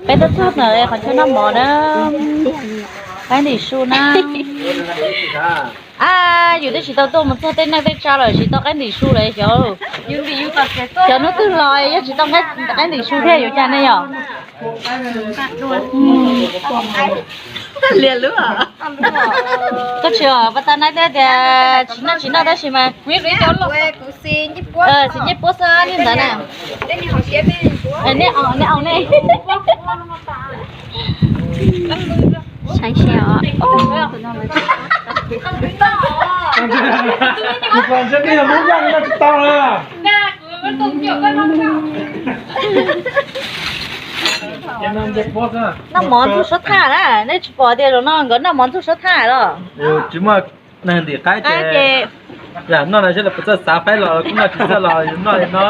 Peb tuaj txog ntawm qhov chaw noj mov na, qaib ntim su na. A, yus twb tsis tau tuaj mus txog tej neej tej tsa lawm, tsis tau qaib ntim su lawm xyov. Xyov hnub twg los yeej tsis tau qaib ntim su thiab yuav cas ne yom. Koj tsis pab tau na, tias tsis noj tsis noj tab sis mas xis ncej puab xwb li ntawd na. Nej, nej, saib seb os. Noj mov ntxuag suab thaj na, nej tsis pom tias zaum no nkawd noj mov ntxuag suab thaj los? Tsis muaj neeg ntim qaib ces, noj no seb lawv puas txawj xav, faib los kuj noj tsis txawj los yus noj li no.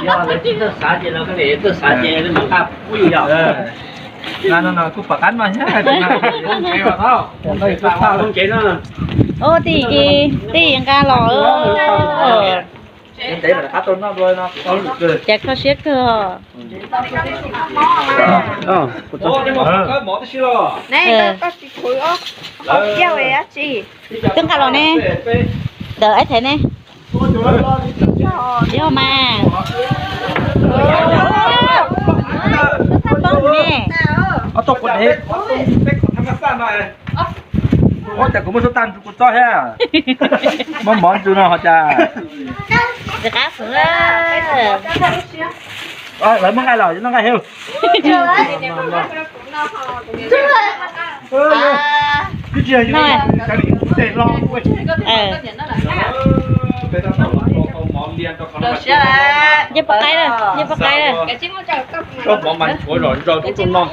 Yog lawv tsis txawj xav ces lawv txawj xav ces lawv mam nqa pub yus yom. Nqa no no kuj pom qab noj thiab. Ua tij, tij nqa los. Ces kho siab kawg. Twb nqa los ne, ntawm ib thev ne. Yog mas. Thaj poob ne. Ua cas kuv muab suab tag ntsuv kuv txob thiab. Muab mov ntsuv no ho cas. Qab xwb. Lawv muab nqaij los, noj nqaij thiab. Ncej pom qaib lawm, ncej pom qaib lawm.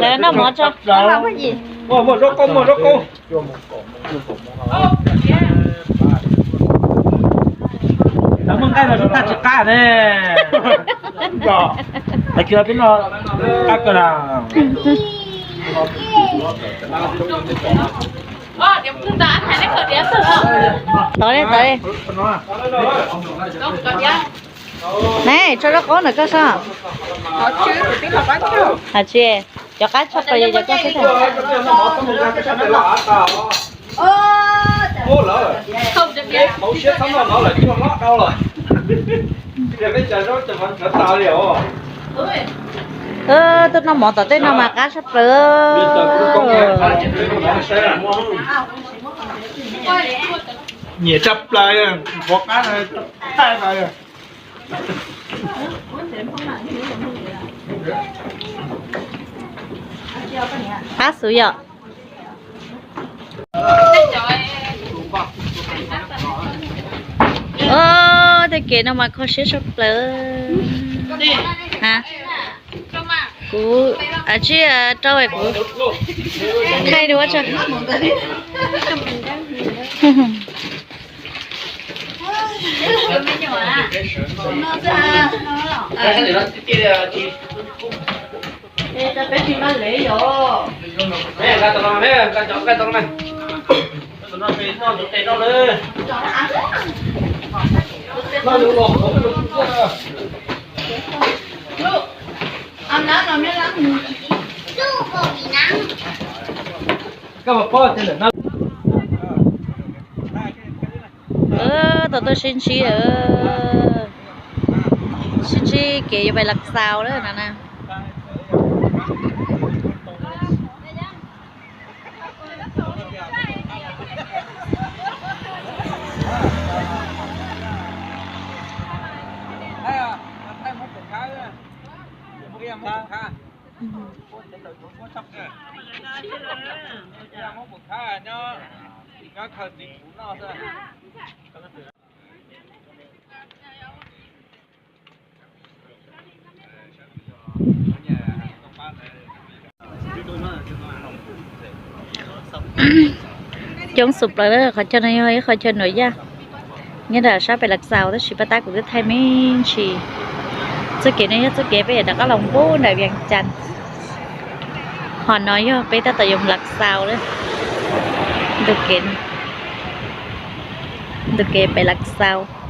Lawv noj mov tso. Muaj zaub qaub, muaj zaub qaub. Lawv muaj nqaij los tsis tag tsis qab ne. Hais kiag peb no qab kawg na. Tod li, tod li. Ne, tso zaub qaub ntawm koj soj. Hais tsis, cov qab tshaj plaws yog cov koj xwb. Tuaj noj mov tom tej no mas qab tshaj plaws. Nyiam tshaj plaws, qhuav qab thaij no. Qab xwb yom. Tej kev no mas kho siab tshaj plaws. Kuv, tsib rau kuv thaij dua tso. Tau tuaj sib ntsib, sib ntsib kev yuav pais Lav Xaus lawm no na. Coob xus plaws, qhov chaw no yog ib qhov chaw nuam yaj nyob nram sab pem Lav Xaus, tab sis paj tab kuv twb thaij me ntsis. Txoj kev no yog txoj kev peb yuav rov qab los npuab nram Vias Cas. Hos no yog peb tab tom yuav mus Lav Xaus lawm. Ntug kev no. Tus kev pem Lav Xaus.